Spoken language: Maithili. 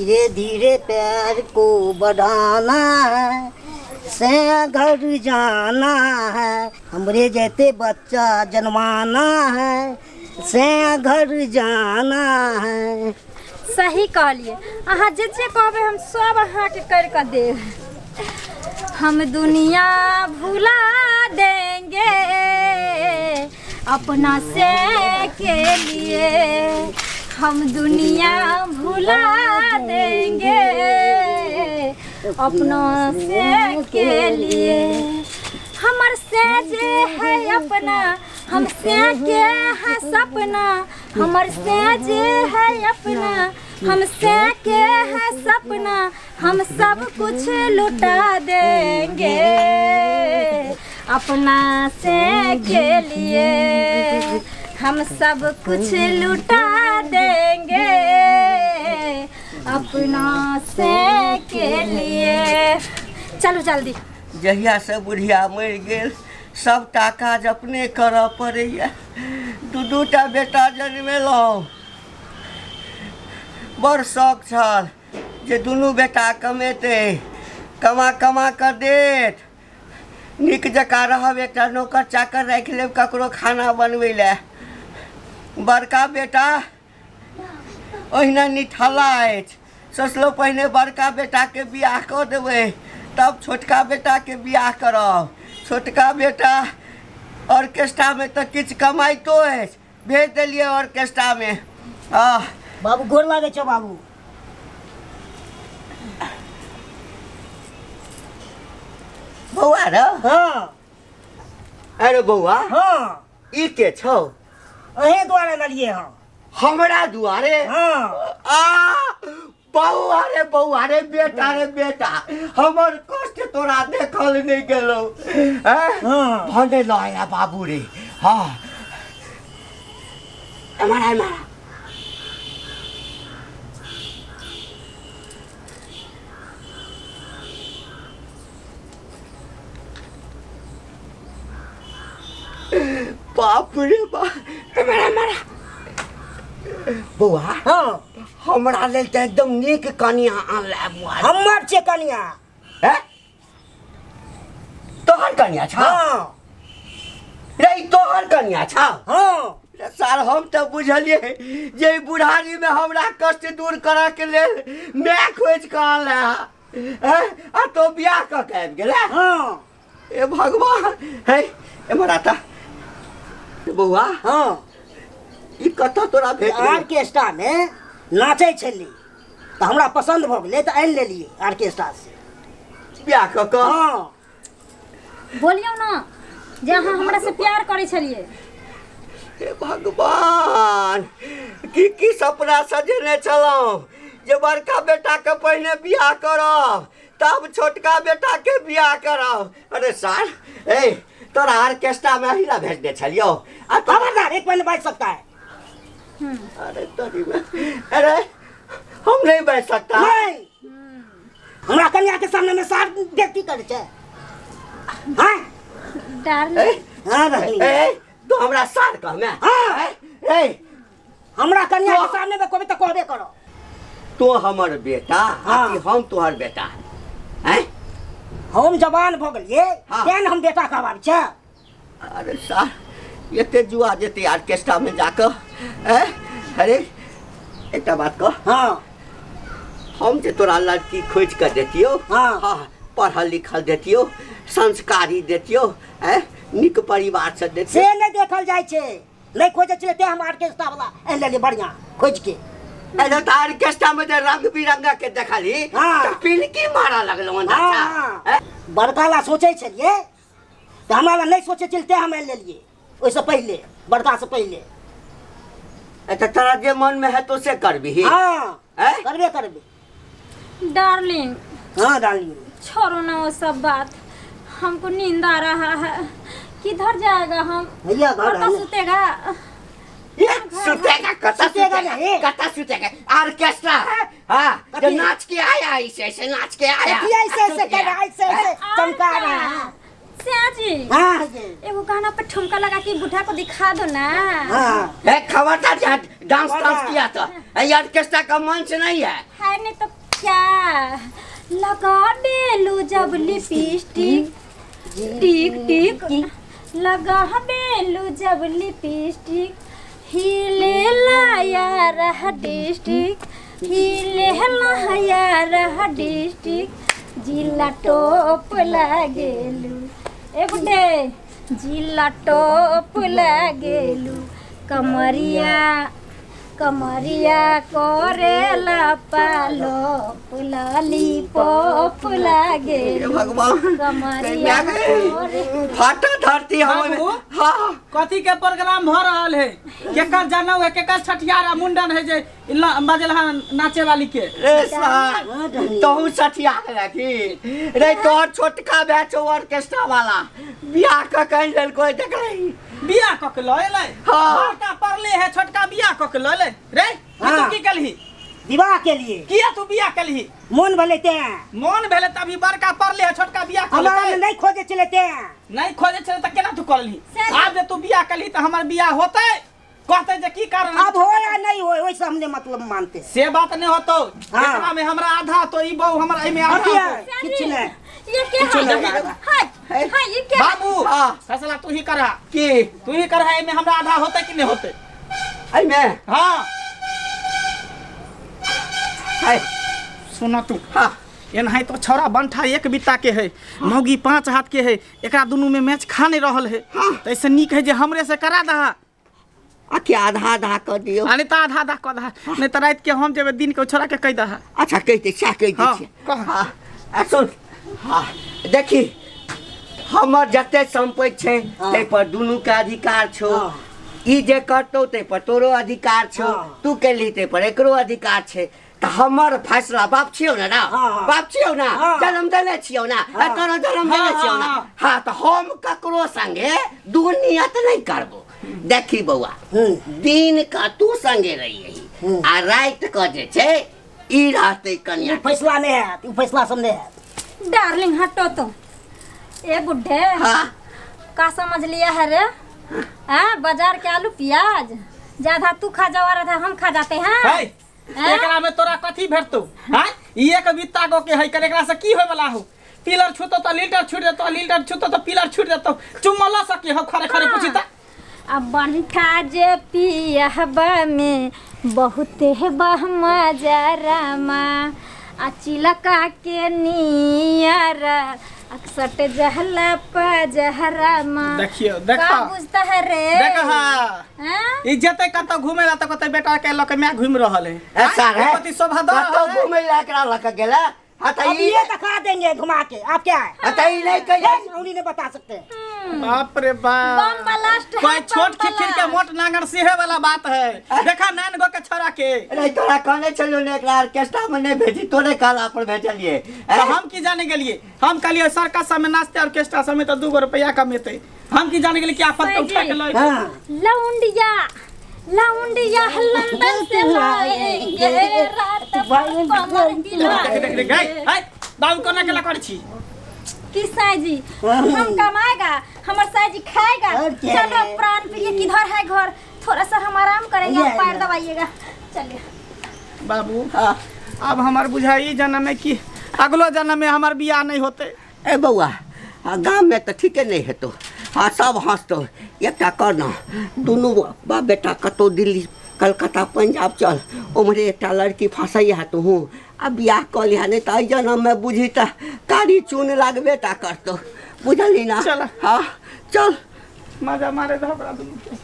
धीरे धीरे प्यार को बढ़ाना है से घर जाना है हमरे जैते बच्चा जन्माना है से घर जाना है। सही कहलिए, अहाँ जे जे कहबै हम सब अहाँके करि कऽ देब। हम दुनिया भुला देंगे अपना से के लिए, हम दुनिया भुला देंगे अपना से के लिए। हमर से जे है अपना, हम से के है सपना, हमर से जे है अपना, हम से के है सपना, हम सब कुछ लुटा देंगे अपना से के लिए, हम सब कुछ लुटा देंगे अपना से के लिए। चलू जल्दी। जहियासँ बुढ़िया मरि गेल सबटा काज अपने करऽ पड़ैए। दू दू टा बेटा जनमेलहुँ, बड़ शौक छल जे दुनू बेटा कमेतै, कमा कमा कऽ देत, नीक जकाँ रहब, एकटा नौकर चाकर राखि लेब ककरो खाना बनबै लए। बड़का बेटा ओहिना निठल्ला अछि, सोचलहुँ पहिने बड़का बेटाके बियाह कऽ देबै तब छोटका बेटाके बियाह करब। छोटका बेटा ऑर्केस्ट्रामे तऽ किछु कमाइतो अछि, भेज देलियै ऑर्केस्ट्रामे। आ बाबू गोर लागै छौ बाबू। बौआ रे। हाँ। अरे बौआ। हाँ। ई के छौ? अहे दुआरे ललिए हँ। हमरा दुआरे? हाँ। आ बौआ रे, बौआ रे, बेटा रे बेटा, हमर कष्ट तोरा देखल नहि गेलौ। हैं? हाँ। भने लऽ आया बाबू रे। हाँ, एम्हर आ, एम्हर आ। बाप रे बाप, एम्हर आ, एम्हर आ। बौआ। हाँ। हमरा लेल तऽ एकदम नीक कनिया आनला बौआ। हमर छै कनिया। हैं? तोहर कनिया छौ? हाँ। रे, ई तोहर कनिया छौ? हाँ। रे सार, हम तऽ बुझलियै जे ई बुढ़ारीमे हमरा कष्ट दूर करऽ के लेल माय खोजि कऽ आनला हैं? आ तो बियाह कऽ के आबि गेलै? हाँ। ए भगवान, हे एम्हर आता बौआ। हाँ। ई कतऽ तोरा भेट गेल? ऑर्केस्ट्रा में नाचै छली तऽ हमरा पसंद भऽ गेलै तऽ आनि लेलियै ऑर्केस्ट्रा से बियाह कऽ कऽ? हाँ। बोलियौ ना जे अहाँ हमरा से प्यार करै छलियै। हे भगवान, की की सपना सजेने छलहुँ जे बड़का बेटाके पहिने बियाह करब तब छोटका बेटा के बियाह करब। अरे सार, ए तोरा ऑर्केस्ट्रा में अहिला भेजने छलियो आ तोरा खबरदार, एक पहले बाजि सकता है। अरे तोरी में, अरे हम नहीं बैठ सकता। नहीं, हमरा कन्या के सामने में सार व्यक्ति करे छै। हाँ? डार्लिंग। ए, हाँ, डार्लिंग। ए, तू हमरा सार कह मैं। हाँ। ए, ए, हमरा कन्या के तो- सामने में कोई तो कहबे करो। तो हमर बेटा, हाँ। आ कि हम तोहर बेटा? हैं? हम जवान भ गेलिए, हाँ। तें हम बेटा कहबाब छै। अरे सार, एते जुआ जेते ऑर्केस्ट्रा में जाकऽ, हैं? अरे एकटा बात कह। हाँ। हम जे तोरा लड़की खोजि कऽ देतियौ, हाँ। हाँ, पढ़ल लिखल देतियौ, संस्कारी देतियौ, हैं? नीक परिवार से देतियौ। से नहि देखल जाइ छै, नहीं खोजे छलै तें हम ऑर्केस्ट्रा वाला आनि लेलियै बढ़िया खोजि के। अरे तऽ ऑर्केस्ट्रा में जे रंग बिरंग के देखली, हाँ। तऽ पिलकी मारऽ लगलौ अंदर से। हाँ। हैं? बड़का ला सोचै छलियै तऽ हमरा ला नहि सोचै छलियै तें हम आनि लेलियै ओहिसँ पहिले, बड़का से पहिले। ए, तऽ तोरा जे मन में हेतौ से करबिही? हाँ। हैं? करबे करबे। डार्लिंग। हाँ डार्लिंग। छोड़ो ना वो सब बात, हमको नींद आ रहा है। किधर जाएगा हम? भैया घर कत्ता है ना। सुतेगा? ये सुतेगा कत्ता? सुतेगा सुतेगा नहीं। कत्ता सुतेगा? ऑर्केस्ट्रा है। हाँ, कथी? जो नाच के आया, ऐसे ऐसे नाच के आया। कथी ऐसे ऐसे सुत गया। कर रहा है, ऐसे ऐसे और चमका क्या? रहा है। श्याजी हाँ ये एगो गाना पे ठुमका लगा के बुढ़ा को दिखा दो ना। हाँ ए खबरदार, यहाँ डांस डांस किया तो ये ऑर्केस्ट्रा का मंच नहीं है। है नहीं तो क्या लगा बेलू जब लिपस्टिक टिक टिक, लगा बेलू जब लिपस्टिक, हिले लाया रह डिस्ट्रिक्ट, हिले लाया रह डिस्ट्रिक्ट, जिला टोप लागेलू ए बुड्ढे, जिला टोप लागेलू, कमरिया कमरिया करेला पालो लाली पोप लागेलू, भगवान कमरिया करे। फाटा धरती हम। हाँ कथी के प्रोग्राम भ रहल है? केकर जनउ है, केकर छठियार मुंडन है जे बजल हन नाचे वाली के? रे सार तोहू सठिया गेला की रे? तोहर छोटका बैच ऑर्केस्ट्रा वाला बियाह क कहि देलको, देखलही बियाह क के लऽ एलै? हाँ। बड़का पड़ले है, छोटका बियाह क के लऽ एलै रे। हाँ। तू की केलही? विवाह के लिए। किया तू बियाह केलही? मोन भले ते मोन भेले तभी बड़का पड़ले है, छोटका बियाह क हमारा लेतै। नहीं खोजे चले ते। नहीं खोजे छले त केना तू करलही? आब जे तू बियाह केलही त हमर बियाह होतै? कहते जे की कारण अब हो या नहीं हो वैसे हमने मतलब मानते से बात नहीं होतो। हाँ। एकरा में हमरा आधा तो ई बहु हमरा एमे आधा होतो। किछ नहीं ये क्या है? हाय हाय ये क्या? बाबू हाँ। फैसला तू ही करहा। की तू ही करहा, एमे हमरा आधा होतै कि नहीं होतै? एमे? हाँ है सुना तू। हाँ एनाही तो छौड़ा बंठा एक बित्ता के है, मौगी 5 हाथ के है, एकरा दुनू में मैच खा नहीं रहल है। हाँ। तो ऐसे नीक है जे हमरे से करा दहा। आ आधा आधा कर दियो। आ नहीं तो आधा आधा कर दहा, नहीं तो रात के हम जेबे दिन के छोड़ा के कह दहा। अच्छा कह दे, क्या कह दे? हाँ, कह। हाँ आ सुन, हाँ देखी हमर जते संपत्ति छै तै पर दुनू के अधिकार छौ। ई जे करतौ तै पर तोरो अधिकार छौ, तू केलही तै पर एकरो अधिकार छै। त हमर फैसला बाप छियौ ना, बाप छियौ ना, जन्म देने छियौ ना, तोरो जन्म देने छियौ ना। हाँ तो हम ककरो संगे दुनियत नहीं करबो। देखी बौआ, दिन का तू संगे रहिए आ रात का जे छै ई रहतै कनिया। फैसला नहीं है, उ फैसला सब नहीं है। डार्लिंग हटो तो ए बुढ़े। हाँ का समझ लिया है रे? हाँ बाजार के आलू प्याज ज्यादा तू खा जावा रहा हम खा जाते हैं। एकरा में तोरा कथी भेटतौ? हां ई एक बित्ता गो के है कर, एकरा से की होय वाला हो? पिलर छूतो त लीटर छूट जेतो, लीटर छूतो त पिलर छूट जेतो। चुम्मा ल सकी हो खरे खरे पूछी त। अब बंठा जे पियहबा में बहुत बहमा जरामा, आ चिलका के नियर अक्सट जहला पजहरामा। देखियो देखा का बुझता है रे? देखा हां ई जते कत घुमेला त कत बेटा के लक मैं घुम रहल है। ऐसा है कति शोभा द कत घुमेला एकरा लक गेला। हां त ई दिखा देंगे घुमा के। आप क्या है? त ई नहीं कहिए उन्हीं ने बता सकते हैं। बाप रे बाप, बम ब्लास्ट है। कोई छोट खिखिर के मोट नांगर सेहे वाला बात है। देखा नान गो के छोरा के। अरे तोरा कहने चलो ने एकरा ऑर्केस्ट्रा में नहीं भेजी, तोरे काला पर भेजलिए। तो हम की जाने गेलिए? हम कहलिए सर्कस में नाचते ऑर्केस्ट्रा में तो 2 गो रुपया कमेते। हम की जाने गेलिए कि आफत के उठा के लए। लौंडिया लौंडिया लंदन से लाएंगे रात भर कमर हिलाएंगे। देख देख देख हाय बाबू कोना केला कर छी कि साईजी हम कमाएगा, हमार साईजी खाएगा। चलो प्राण प्रिय किधर है घर, थोड़ा सा हम आराम करेंगे, आप पैर दबाइएगा। चलिए बाबू। हाँ अब हमार बुझाई जन्म में कि अगलो जन्म में हमार बियाह नहीं होते। ए बउआ गाँव में तो ठीके नहीं हेतो। हाँ सब हंसतो। एकटा कर ना दुनू बाप बेटा कतौ दिल्ली कलकत्ता पंजाब चल, उम्हरे एकटा लड़की फंसैया है तू आ बियाह कऽ लिहा, नहीं तो एहि जन्म में बुझी त कारी चून लागबे टा करतौ। बुझली ना? चल हाँ चल मजा मारे दो दुनू के।